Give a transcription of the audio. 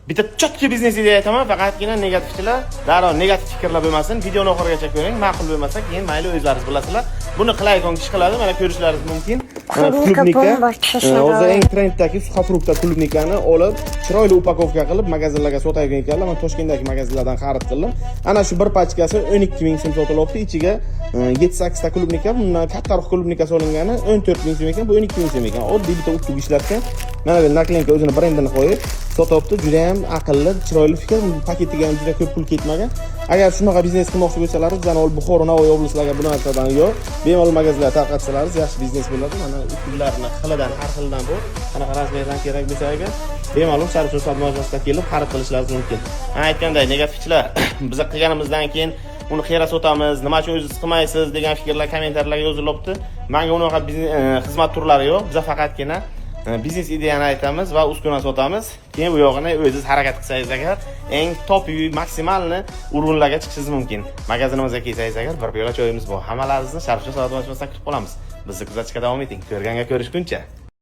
Bitta чёткий biznes ideya aytaman, faqatgina negativchilar darrov negativ fikrlar bo'lmasin. Videoni oxirigacha ko'ring, ma'qul bo'lmasa, keyin mayli, o'zlaringiz bilasizlar. Buni qilayotgan kishi qiladi, mana ko'rishlaringiz mumkin. Mana Клубника клубника. Bomba, честно Hozir говоря. Eng trenddagi сухофрукт клубника ni olib, chiroyli упаковка qilib magazinlarga sotayotgan ekanlar. Men Toshkentdagi magazinlardan xarid qildim. Ana shu bir pachkasi 12 ming so'm sotilyapti. Ichiga 7-8 ta клубника, bundan kattaroq клубника solingani 14 ming so'm ekan, bu 12 ming so'm ekan. Oddiy bitta утюг ishlatgan. Mana bu наклейка, o'zini brendini qo'yib sotyapti. Juda ham aqlli, chiroyli fikr. Paketiga ham juda ko'p pul ketmagan. Agar shunaqa biznes qilmoqchi bo'lsalaringiz, bizani olib Buxoro, Navoiy oblastlarga bu narsadan yo'q. Bemalol magazinlar tarqatsalaringiz, yaxshi biznes bo'ladi. Mana утюг larni xilidan, har xilidan bor. Qanaqa размер dan kerak bo'lsa agar, bemalol Sharif savdo majmuasida kelib xarid qilishlaringiz mumkin. Men aytganday, negativchilar biza qilganimizdan keyin uni qayerga sotamiz, nima uchun o'zingiz qilmaysiz degan fikrlar kommentariylarga yozilyapti. Menga unaqa xizmat turlari yo'q. Biza faqatgina biznes ideyani aytamiz va uskuna sotamiz. Keyin bu yog'ini o'zingiz harakat qilsangiz agar, eng top максимальный уровень larga chiqishingiz mumkin. Magazinimizga kelsangiz agar, bir piyola choyimiz bor. Hammalaringizni Sharif savdo majmuasida kutib qolamiz. Bizni kuzatishga davom eting. Ko'rganga ko'rishguncha.